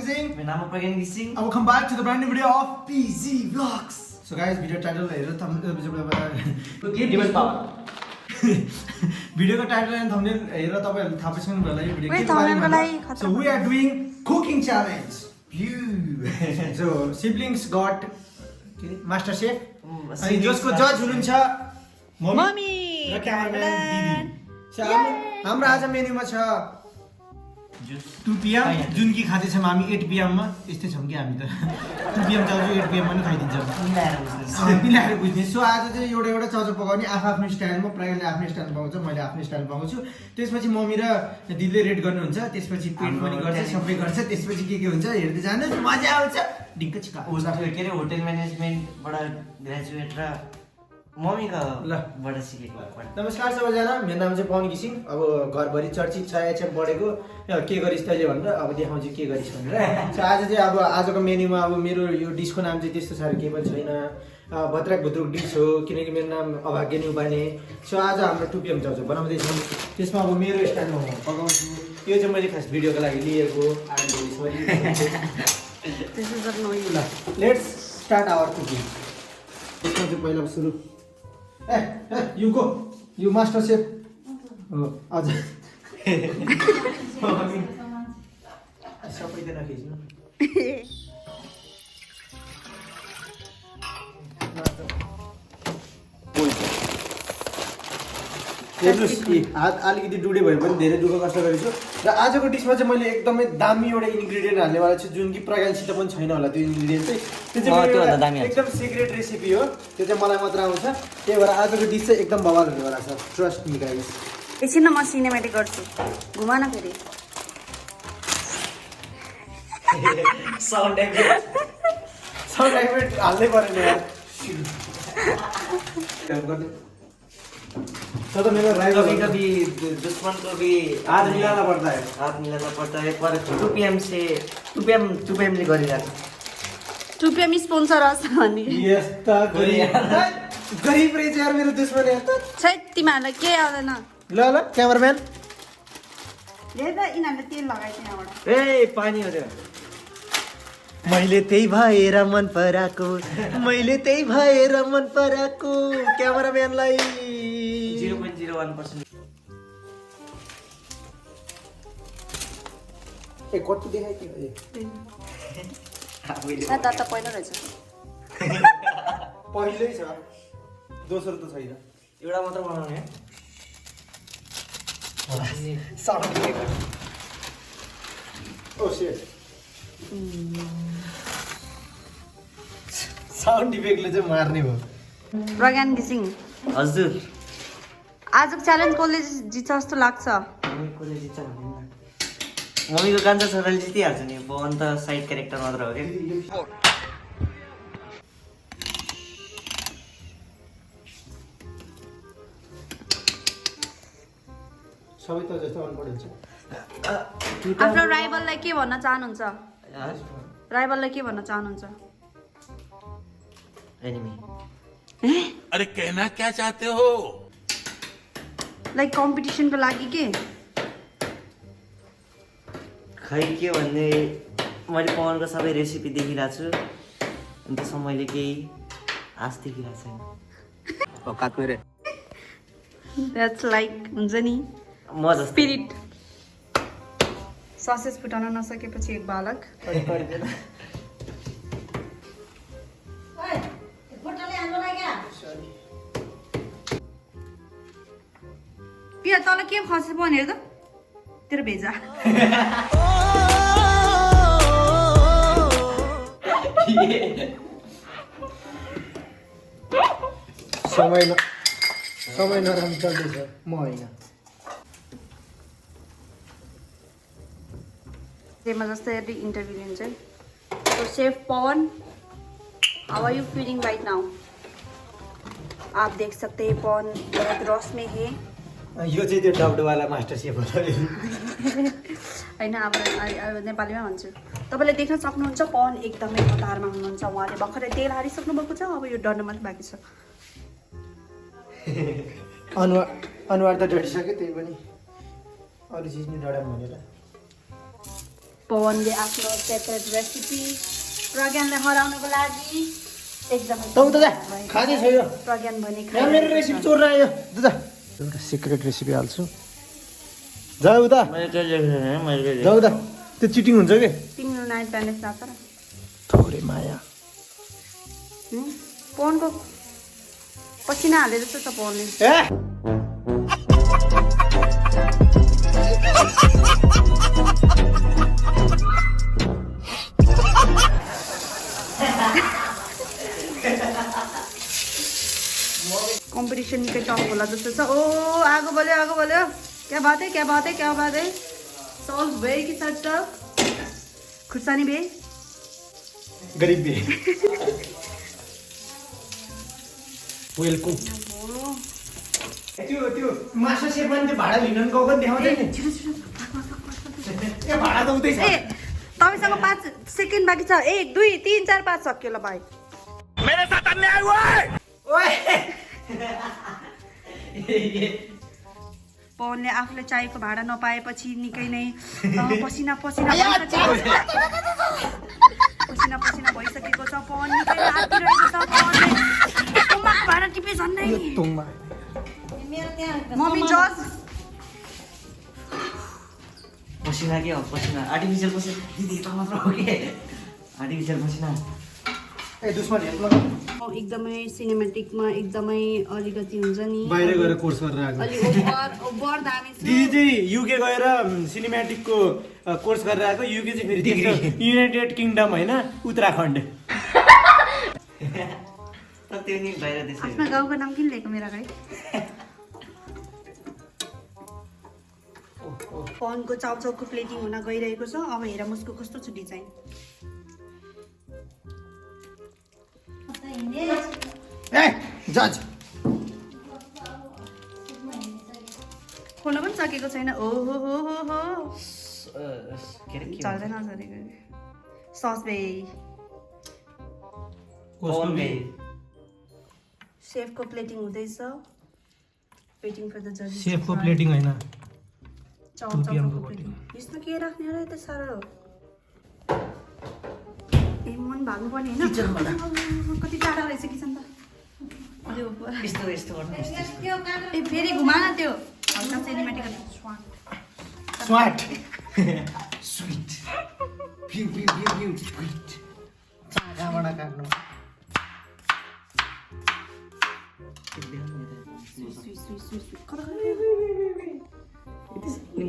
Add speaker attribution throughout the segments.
Speaker 1: Gising.
Speaker 2: My name is Pragan Gising.
Speaker 1: And welcome back to the brand new video of PZ Vlogs. So guys, video title हेरेर
Speaker 2: Demon power.
Speaker 1: भिडियोको title and thumbnail हेरेर तपाईहरुले थाहा पाइसक्नु भयो होला यो video
Speaker 3: के
Speaker 1: के बारेमा
Speaker 3: थम्बनेलको लागि
Speaker 1: So we are doing cooking challenge. So siblings got master chef. अनि जसको जज हुनुहुन्छ
Speaker 3: मम्मी
Speaker 1: र क्यामेराम्यान दिदी. So हाम्रो आज मेन्युमा छ 2 PM जुन कि खाँदै छौँ हामी 8 PM मा यस्तै छौँ कि हामी त 2 PM चाउजो 8 PM मा नि खाइदिन्छौँ मिलाएर बुझ्ने. सो आज चाहिँ एउटा एउटा चाउजो पकाउने आफ्नो स्टाइलमा. प्रायले आफ्नो स्टाइल पकाउँछ, मैले आफ्नो स्टाइल पकाउँछु. त्यसपछि मम्मी र दिदीले रेड गर्नुहुन्छ, त्यसपछि पेट पनि गर्छ, सबै गर्छ. त्यसपछि के हुन्छ हेर्दै जानुहोस्, मजा आउँछ. डिक्क चिका
Speaker 2: के अरे होटल म्यानेजमेन्टबाट ग्रेजुएट र मम्मीको बाट सिकेको.
Speaker 1: नमस्कार सबैजना, मेरो नाम चाहिँ पवन घिसिङ. अब घरभरि चर्चित छ एचएफ बढेको के गरिस् तैँले भनेर अब देखाउँछु के गरिस् भनेर. सो आज चाहिँ अब आजको मेन्युमा अब मेरो यो डिसको नाम चाहिँ त्यस्तो साह्रो केही पनि छैन, भद्राक भुद्रुक डिस हो किनकि मेरो नाम अभाग्य न्युपाने. सो आज हाम्रो 2 PM चाउजो बनाउँदैछौँ. त्यसमा अब मेरो स्टाइलमा म पकाउँछु. यो चाहिँ मैले खास भिडियोको लागि लिएको. Let's start our cooking. त्यसमा चाहिँ पहिला सुरु you go you master chef हो अझ सबै त नखिच्नु. हेर्नुहोस् हात अलिकति डुडे भए पनि धेरै दुःख कष्ट गरेछु. र आजको डिसमा चाहिँ मैले एकदमै दामी एउटा इन्ग्रिडियन्ट हाल्नेवाला छु जुन कि प्रज्ञानसित पनि छैन होला. त्यो इन्ग्रिडियन्ट चाहिँ त्यो चाहिँ एकदम सिक्रेट रेसिपी हो. त्यो चाहिँ मलाई मात्र आउँछ. त्यही भएर आजको डिस चाहिँ एकदम बवाल हुनेवाला छ. Trust me guys.
Speaker 3: एकछिन म सिनेमेटिक गर्छु. घुमा न फेरि.
Speaker 2: साउन्ड इफेक्ट
Speaker 1: हाल्नै परेन यार. तो मेरा
Speaker 2: कभी दुश्मन को भी
Speaker 1: हाथ मिलाना पड़ता है.
Speaker 2: पर 2 PM ले गरिरहेको.
Speaker 3: 2 PM स्पोन्सर आछ भन्ने.
Speaker 1: यस्ता गरीब रहेछ यार मेरो दुश्मन यार.
Speaker 3: छै तिमीहरूलाई के आउँदैन.
Speaker 1: ल क्यामेराम्यान
Speaker 3: हेर्दा यिनीहरूले तेल लगाइदियो यहाँबाट.
Speaker 2: ए पानी हो त्यो. मैले त्यही भएर मन पराको, मैले त्यही भएर मन पराको. क्यामेराम्यानलाई 0.01%.
Speaker 1: ए कति देखाइ के
Speaker 3: दाता पहिलो रहेछ.
Speaker 1: पहिल्यै छ, दोस्रो त छैन.
Speaker 2: एउटा मात्र बनाउने.
Speaker 1: Oh shit. साउन्ड इफेक्टले चाहिँ मार्ने भयो.
Speaker 3: प्रज्ञान घिसिङ
Speaker 2: हजुर
Speaker 3: आजको च्यालेन्ज कसले जित्छ जस्तो लाग्छ.
Speaker 2: कसले जित्छ भन्दैन. मम्मीको कान्छा छोराले जितिहाल्छ नि. पवन त साइड क्यारेक्टर मात्र हो क्या.
Speaker 1: सबै त जस्तो अनपढ हुन्छ.
Speaker 3: आफ्नो राइभललाई के भन्न चाहनुहुन्छ. राइभललाई के भन्न चाहनुहुन्छ.
Speaker 2: एनिमी.
Speaker 4: अरे कहना क्या चाहते हो.
Speaker 3: लाइक कम्पिटिसनको लागि के
Speaker 2: खै के भन्ने. मैले पवनको सबै रेसिपी देखिरहेको छु अनि त्यसमा मैले केही आश देखिरहेको छैन. औकात मेरो
Speaker 3: द्याट्स लाइक हुन्छ नि
Speaker 2: म जस्तो
Speaker 3: स्पिरिट. ससेस फुटाउन नसकेपछि एक बालक. पिया तल के खसे पनि हेर त तेरो भेजा. समय नराम्रो चल्दैछ. म होइन जेमा जस्तै इन्टरभ्यू लिन्छ. So chef Pawan, how are you feeling right now. आप देख सकते हैं पवन बहुत रस में है.
Speaker 1: यो चाहिँ त्यो डब्डुवाला मास्टर सेफ हो.
Speaker 3: होइन अब नेपालीमा भन्छु. तपाईँले देख्न सक्नुहुन्छ पवन एकदमै हतारमा हुनुहुन्छ. उहाँले भर्खरै तेल हालिसक्नु भएको छ. अब यो डढ्न मात्रै बाँकी छ.
Speaker 1: अनुहार त डढिसक्यो. त्यही पनि अरू चिज नि डढाम भनेर.
Speaker 3: पवनले आफ्नो सेक्रेट रेसिपी प्रज्ञानलाई हराउनको लागि एकदमै
Speaker 1: त उता जा खाँदै छ यो
Speaker 3: प्रज्ञान भने
Speaker 1: यहाँ मेरो रेसिपी चोरेर आयो दुदा एउटा सिक्रेट रेसिपी हाल्छु जा उता जा उता त्यो चिटिङ हुन्छ कि
Speaker 3: तिम्रो नाइट ब्यान्डेज लाग्छ र
Speaker 1: थोरै माया
Speaker 3: पवनको पसिना हाले जस्तो छ पवनले
Speaker 1: ए
Speaker 3: कम्पिटिसन निकै टफ होला जस्तो छ ओ आगो बल्यो क्या बात है सॉल्व भए कि सट खुर्सानी भए
Speaker 1: गरीब बे वेल कुक्ड त्यो माछा सेपमा त्यो भाडा लिन गएको देखाउँदै नि ए भाडा त उतै छ
Speaker 3: ए तपाईसँग 5 सेकेन्ड बाँकी छ 1 2 3 4 5 सक्यो ल भाइ
Speaker 4: मेरे साथ अन्याय हुआ है
Speaker 1: ओए
Speaker 3: पवनले आफूले चाहिएको भाडा नपाएपछि निकै नै पसिना भइसकेको छ पवन निकै रातिरहेको छ पवनले तुमाको भाडा टिपे झन्डै
Speaker 1: तुङमा
Speaker 3: मम्मी जज
Speaker 2: पसिना के हो पसिना आर्टिफिसियल पसिना दिदी त मात्र हो के आर्टिफिसियल पसिना
Speaker 1: ए दुश्मन हेल्प लगा
Speaker 3: एकदमै सिनेमेटिकमा एकदमै अलिकति हुन्छ नि
Speaker 1: बाहिर गएर कोर्स गरेर आएको
Speaker 3: अलि ओभर दामी छ
Speaker 1: दिदी चाहिँ युके गएर सिनेमेटिकको कोर्स गरेर आएको युके चाहिँ फेरि त्यस्तो युनाइटेड किङडम होइन उत्तराखण्ड
Speaker 2: त्यो नि बाहिर देश
Speaker 3: आफ्नो गाउँको नाम किन लिएको मेरो अगाडि फोनको चाउचाउको प्लेटिङ हुन गइरहेको छ अब हेर मुस्को कस्तो छ डिजाइन
Speaker 1: ए जज
Speaker 3: खोल्न पनि सकेको छैन ओहो हो
Speaker 2: के रे
Speaker 3: चल्दैन सकेको सस बे सेफको प्लेटिङ हुँदैछ वेटिङ फर द जज
Speaker 1: सेफको प्लेटिङ होइन
Speaker 3: चाउचाउको प्लेटिङ यसमा के राख्ने र यता साह्रो ए मन भाग्नु पर्ने होइन कति टाढा रहेछ किचन त
Speaker 2: यस्तो गर्नु
Speaker 3: ए फेरि घुमा न त्यो हल्का सिनेमेटिक
Speaker 1: स्वाट
Speaker 2: स्वीट स्वीट
Speaker 1: कहाँबाट काट्नु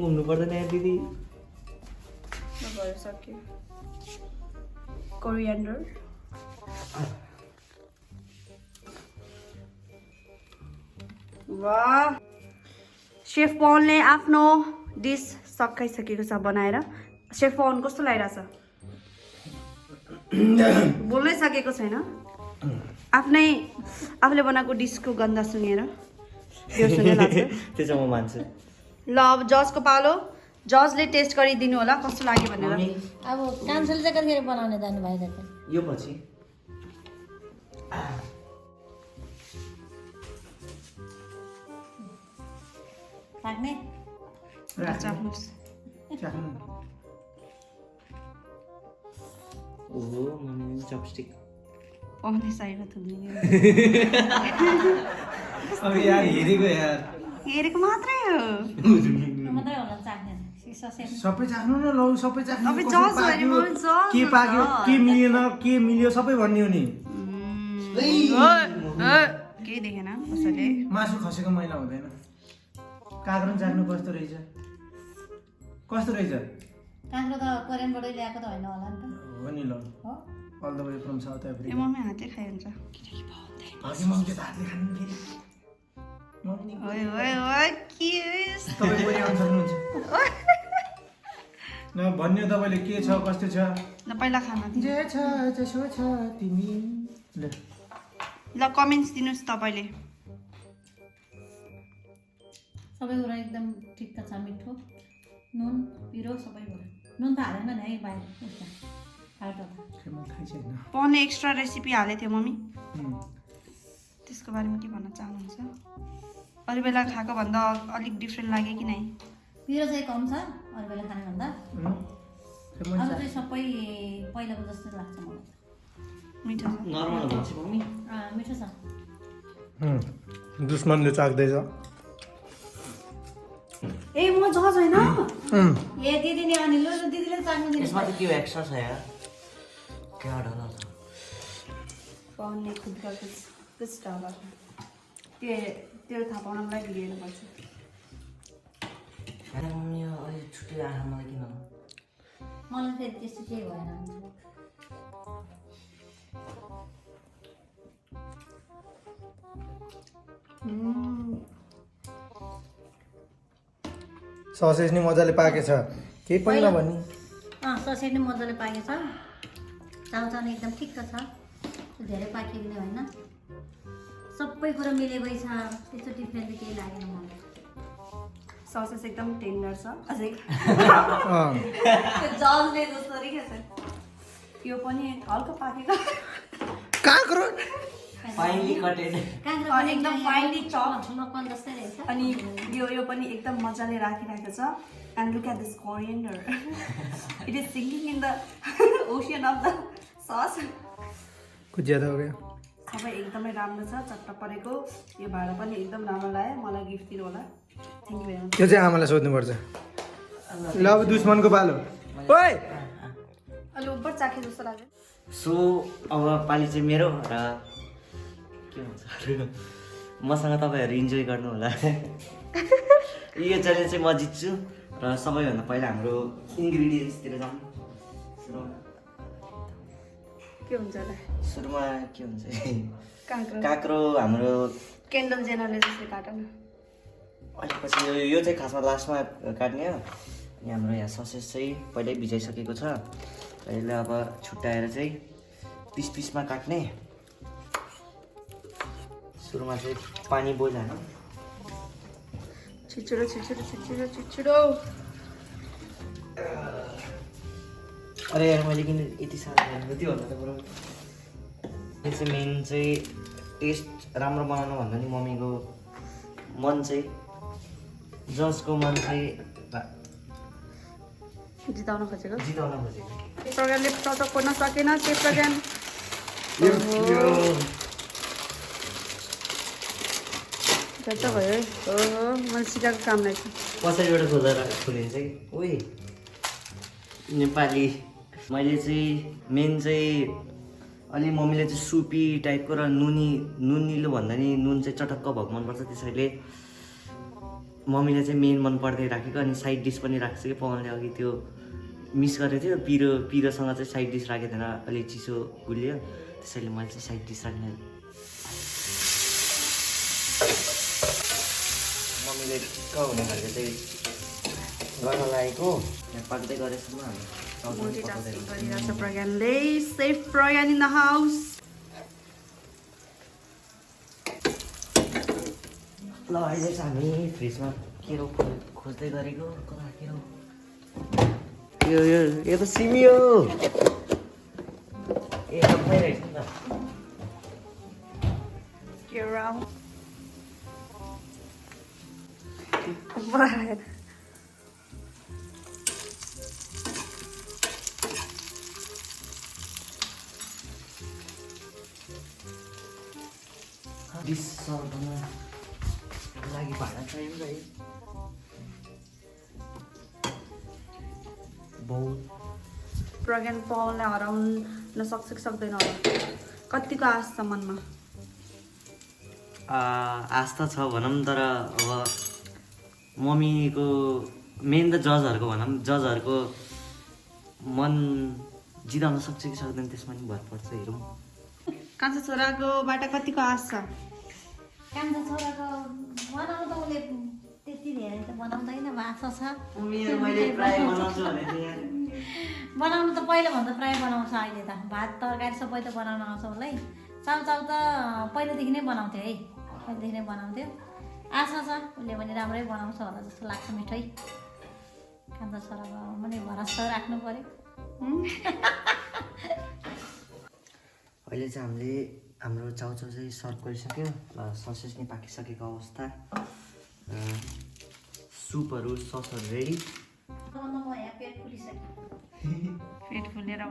Speaker 2: घुम्नु पर्दैन यार दिदी
Speaker 3: सक्यो कोरिएन्डर वाह शेफ पवनले आफ्नो डिस सकाइसकेको छ बनाएर शेफ पवन कस्तो लागिरहेछ बोल्नै सकेको छैन आफूले बनाएको डिसको गन्ध सुनेर त्यो सुन्न लाग्छ
Speaker 2: त्यो चाहिँ म मान्छु
Speaker 3: ल अब जजको पालो जजले टेस्ट गरिदिनु होला कस्तो लाग्यो भनेर
Speaker 5: अब कान्छोले चाहिँ कतिखेर बनाउने जानु भाइ त
Speaker 2: यो पछि
Speaker 5: राख्ने
Speaker 2: ओहो मम्मी चपस्टिक
Speaker 3: पवनले साइडमा थुन्ने
Speaker 1: अब यार
Speaker 3: हेरेको मात्रै हो
Speaker 5: मात्रै होला चाख्ने
Speaker 1: सबै चाख्नु न लौ सबै चाख्नु
Speaker 3: अब जज भने म जज
Speaker 1: के पाक्यो के मिलेन के मिल्यो सबै भन्ने हो नि
Speaker 3: केही देखेन कसैले
Speaker 1: मासु खसेको मैला हुँदैन काँक्रो चाख्नु कस्तो रहेछ
Speaker 5: काँक्रो त कोरियनबाटै ल्याएको त होइन होला नि त
Speaker 1: हो नि ल
Speaker 5: हो
Speaker 1: all the way from South
Speaker 3: a
Speaker 1: Africa
Speaker 3: mummy हातै खाइन्छ
Speaker 1: हजुर मम्मीले त हातले खानु फेरि मम्मी
Speaker 3: ओए ओए ओए के
Speaker 1: तपाईँ पनि आउनु सक्नुहुन्छ न भन्यो तपाईँले के छ कस्तो छ
Speaker 3: ल पहिला खाना
Speaker 1: जे छ जसो छ तिमी
Speaker 3: ल कमेन्ट्स दिनुहोस् तपाईँले
Speaker 5: सबै कुरा एकदम ठिक छ मिठो नुन पिरो सबै कुरा नुन त हालेन नि है बाहिर फाल्टो त
Speaker 3: पवनले एक्स्ट्रा रेसिपी हालेको थियो मम्मी त्यसको बारेमा के भन्न चाहनुहुन्छ अरू बेला खाएको भन्दा अलिक डिफ्रेन्ट लाग्यो कि नै
Speaker 5: पिरो चाहिँ कम छ अरू बेला खाने भन्दा अरू चाहिँ सबै पहिलाको जस्तो लाग्छ मलाई
Speaker 3: मिठो छ
Speaker 2: नर्मल भन्छ मम्मी
Speaker 5: मिठो छ
Speaker 1: दुश्मनले चाख्दैछ
Speaker 3: ए म जज होइन
Speaker 5: ए दिदी नि अनि लो दिदीले चाख्नु दिनु
Speaker 2: यसमा त के हो एक्स्ट्रा छ यार क्या डर छ
Speaker 3: पवनले खुद कुछ डाला त्यो थाहा पाउनलाई भिडियो हेर्नुपर्छ
Speaker 2: अरे मम्मी अहिले छुट्टी आएर मलाई किन
Speaker 5: मलाई फेरि त्यस्तो केही भएन
Speaker 1: ससेज नि मजाले पाकेछ केही पनि नभन्ने
Speaker 5: ससेट नै मजाले पाकेछ चाउचाउ नि एकदम ठिक्क छ धेरै पाकिने होइन सबै कुरो मिलेकै छ त्यस्तो डिफ्रेन्ट केही लागेन मलाई
Speaker 3: ससेस एकदम टेन्डर छ अझै
Speaker 1: अँ
Speaker 3: जजले जस्तो रहेछ यो पनि हल्का पाकेको
Speaker 1: काँक्रो
Speaker 2: फाइनली कटेड
Speaker 3: एकदम फाइनली चप
Speaker 5: मकन जस्तै रहेछ
Speaker 3: अनि यो पनि एकदम मजाले राखिरहेको छ and look at this coriander it is sinking in the ocean of the sauce
Speaker 1: कुछ ज्यादा हो गयो
Speaker 3: सबै एकदमै राम्रो छ चट्ट परेको यो भाँडा पनि एकदम राम्रो लाग्यो मलाई गिफ्ट दिनु होला थ्याङ्क यू भेरी मच
Speaker 1: त्यो चाहिँ आमालाई सोध्नुपर्छ ल अब दुश्मनको पालो ओइ
Speaker 3: अलि उपर चाखे जस्तो लाग्यो
Speaker 2: सो अब पालि चाहिँ मेरो र के भन्छ मसँग तपाईँहरू इन्जोय गर्नु होला यो चले चाहिँ म जित्छु र सबैभन्दा पहिला हाम्रो इन्ग्रिडियन्ट्सतिर जाउँ
Speaker 3: के हुन्छ होला
Speaker 2: सुरुमा के हुन्छ
Speaker 3: काँक्रो
Speaker 2: काँक्रो हाम्रो
Speaker 3: केन्डल जेनरले जसले काट न
Speaker 2: अलिक पछि यो चाहिँ खासमा लास्टमा काट्ने हो अनि हाम्रो यहाँ ससेस चाहिँ पहिल्यै भिजाइसकेको छ र यसले अब छुट्याएर चाहिँ पिस पिसमा काट्ने सुरुमा चाहिँ पानी बोइल हाल्नु
Speaker 3: छिटो छिटो छिटो छिटो
Speaker 2: अरे यार मैले किन यति साह्रो भनेको त्यो भन्दा त बरु यो चाहिँ मेन चाहिँ टेस्ट राम्रो बनाउनु भन्दा नि मम्मीको मन चाहिँ जसको मन चाहिँ
Speaker 3: जिताउन खोजेको
Speaker 2: जिताउन खोजेको
Speaker 3: त्यो प्रकारले चटक पर्न सकेन त्यो प्रकार गज भयो है ओहो मैले सिकाएको काम रहेछ
Speaker 2: पछाडिबाट खोजेर खोलिन्छ कि ओइ नेपाली मैले चाहिँ मेन चाहिँ अलि मम्मीले चाहिँ सुपी टाइपको र नुनिलो भन्दा नि नुन चाहिँ चटक्क भएको मनपर्छ त्यसैले मम्मीले चाहिँ मेन मन पर्दै राखेको अनि साइड डिस पनि राख्छ कि पवनले अघि त्यो मिस गरेको थियो पिरोसँग चाहिँ साइड डिस राखेको थिएन अलि चिसो गुलियो त्यसैले मैले चाहिँ साइड डिस राख्ने मम्मीले ढुक्क हुने खालको चाहिँ गर्न लागेको यहाँ पाक्दै गरेसम्म
Speaker 3: मल्टिटास्किङ गरिरहेछ प्रज्ञानले chef Pragyan in the house
Speaker 2: ल अहिले चाहिँ हामी फ्रिजमा केरो खोज्दै गरेको कता केरो यो त सिमी हो ए सबै रहेछ नि त
Speaker 3: केरा
Speaker 2: डिस सर्भ गर्न लागि भाँडा चाहियो नि त बाउल
Speaker 3: प्रज्ञान पवनलाई हराउन सक्छ कि सक्दैन होला कतिको आश छ मनमा
Speaker 2: आस्था छ भनौँ तर अब मम्मीको मेन त जजहरूको भनौँ जजहरूको मन जिताउन सक्छ कि सक्दैन त्यसमा नि भर पर्छ हेरौँ
Speaker 3: कान्छो छोराकोबाट कतिको आश छ
Speaker 5: कान्छो छोराको बनाउनु त उसले त्यति धेरै त बनाउँदैन आशा छ
Speaker 2: मैले प्रायः बनाउँछु भनेको थिएँ यहाँ
Speaker 5: बनाउनु त पहिलाभन्दा प्रायः बनाउँछ अहिले त भात तरकारी सबै त बनाउन आउँछ उसलाई चाउचाउ त पहिलादेखि नै बनाउँथ्यो है पहिलादेखि नै बनाउँथ्यो आशा छ उसले पनि राम्रै बनाउँछ होला जस्तो लाग्छ मिठै कान्छो छोराको पनि भरोसा राख्नु पऱ्यो
Speaker 2: अहिले चाहिँ हामीले हाम्रो चाउचाउ चाहिँ सर्भ गरिसक्यो र ससेज नि पाकिसकेको अवस्था सुपहरू ससहरू रेडी
Speaker 5: म यहाँ पेट फुलिसक्यो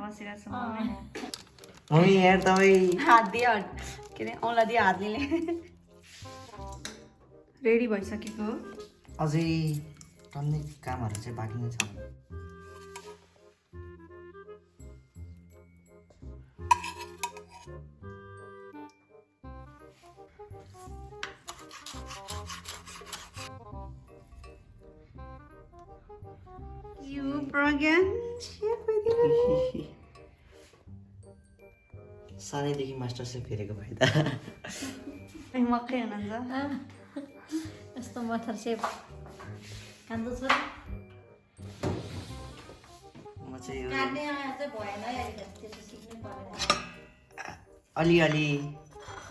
Speaker 3: बसिरहेको छु मम्मी
Speaker 2: मम्मी यार तपाईँ
Speaker 3: हात दियो के अरे औँला दियो हातले रेडी भइसकेको हो
Speaker 2: अझै टन्नै कामहरू चाहिँ बाँकी नै छ
Speaker 3: You Pragan, chef
Speaker 2: सानैदेखि मास्टर सेफ हेरेको भए त
Speaker 3: मकै हुनुहुन्छ
Speaker 5: यस्तो मथर सेप कान्दो छ
Speaker 2: म चाहिँ यो
Speaker 5: काट्ने आया चाहिँ भएन है अहिले त्यसो सिक्नै परेन
Speaker 2: अलिअलि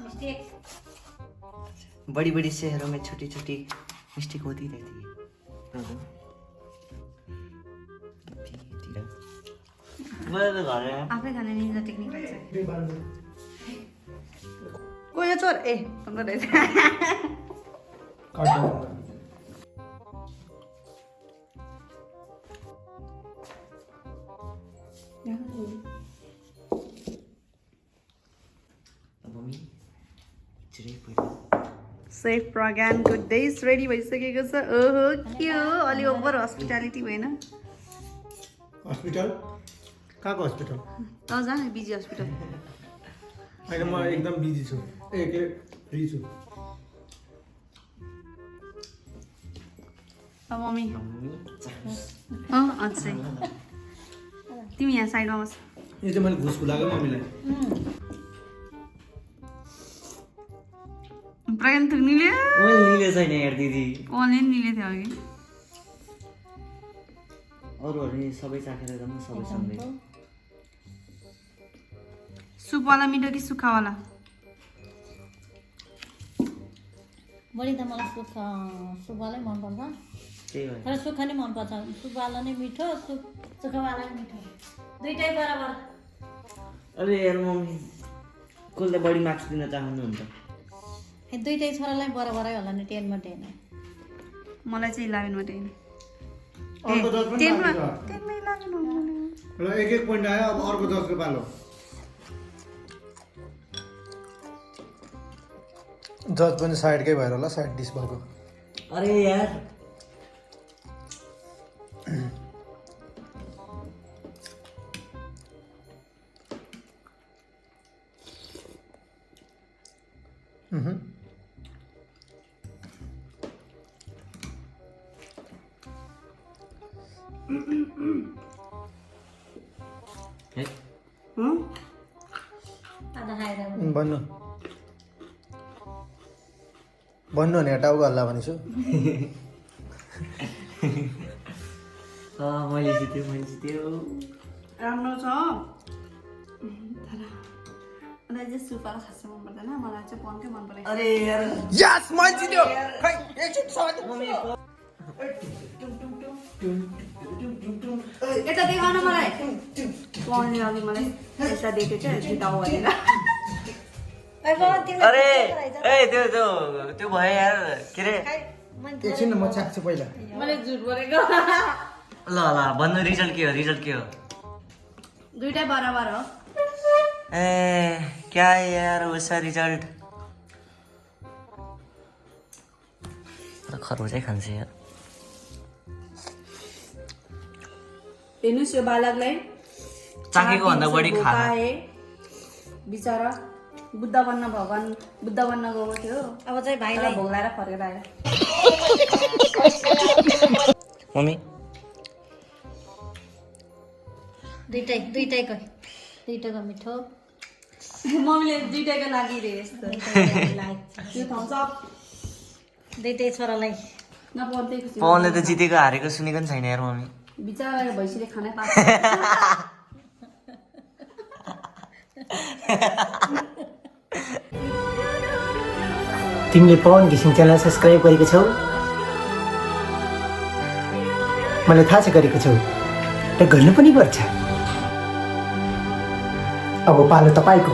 Speaker 5: मिस्टेक
Speaker 2: बड़ी बड़ी शहरों में छोटी छोटी मिस्टेक होती रहती है
Speaker 3: आफै खाने निन्जा टेक्निक रहेछ गयो चोर ए भन्नु रहेछ सेफ प्रगानको डिस रेडी भइसकेको छ ओहो के हो अलि ओभर हस्पिटालिटी भएन
Speaker 1: हस्पिटल कहाँको हस्पिटल
Speaker 3: त जान बिजी हस्पिटल
Speaker 1: होइन म एकदम बिजी छु के फ्री छु
Speaker 3: मम्मी अँ अझै तिमी यहाँ साइडमा बस
Speaker 1: यो चाहिँ मैले घुस खुलाएको मम्मीलाई प्रगान थुक्नीले
Speaker 2: निले छैन यार दिदी
Speaker 3: अनलाइन निले थियो अघि
Speaker 2: अरूहरू नि सबै चाखेर जाउँ सबै सँगै
Speaker 3: सुपवाला मिठो कि सुक्खावाला
Speaker 5: बढी त मलाई सुक्खावालै मनपर्छ
Speaker 2: त्यही भएर
Speaker 5: तर सुक्खा नै मनपर्छ सुक्खावाला नै मिठो सुक्खावाला नै मिठो दुइटै बराबर
Speaker 2: अरे यार मम्मी कसले बढी मार्क्स दिन चाहनुहुन्छ
Speaker 5: दुइटै छोरालाई बराबरै होला नि 10 मा 10
Speaker 3: मलाई चाहिँ 11 मा 10
Speaker 1: अर्को 10 पनि
Speaker 3: 10 मा
Speaker 1: बाँकी छ।
Speaker 3: 10 मा 11 हो
Speaker 1: ल एक एक पोइन्ट आयो अब अर्को 10 को पालो जज पनि साइडकै भएर होला साइड डिस भएको
Speaker 2: अरे यार
Speaker 5: आधा खाएर
Speaker 1: भन्नु भन्नु भने टाउको हल्ला भनेछु
Speaker 2: मैले जित्यो
Speaker 3: राम्रो छ तर मलाई चाहिँ सुपवाला खासै मन पर्दैन मलाई चाहिँ पनकै मन परेको
Speaker 2: अरे यार
Speaker 1: यस म जित्यो खै एकछिन
Speaker 3: यता देखाउन मलाई पनले अघि मलाई यता दिएको थियो जिताऊ भनेर
Speaker 2: अरे ए त्यो भयो यार के रे
Speaker 1: एकछिन म चाख्छु पहिला
Speaker 3: मैले झुट बोलेको
Speaker 2: ल भन्नु रिजल्ट के हो
Speaker 3: दुइटै बराबर हो
Speaker 2: ए क्या यार उसका रिजल्ट खरबुजै खान्छ यार
Speaker 3: हेर्नुहोस् यो बालकलाई
Speaker 2: चाखेको भन्दा बढी खाना
Speaker 3: बिचरा बुद्ध बन्न गएको थियो
Speaker 5: अब चाहिँ
Speaker 3: भाइलाई
Speaker 5: भाइलाई
Speaker 3: भोग्लाएर फर्केर आयो
Speaker 2: मम्मी
Speaker 5: दुइटैको मिठो
Speaker 3: मम्मीले दुइटैको लागि रे यस्तो यो thumbs up
Speaker 5: दुइटै छोरालाई
Speaker 3: नपर्दै खुसी
Speaker 2: पवनले त जितेको हारेको सुनेको नि छैन यार मम्मी
Speaker 3: बिचरा भैँसीले खानै पाएको
Speaker 1: तिमीले पवन घिसिङ च्यानल सब्सक्राइब गरेको छौ मलाई थाहा छ गरेको छौ र गर्नु पनि पर्छ अब पालो तपाईँको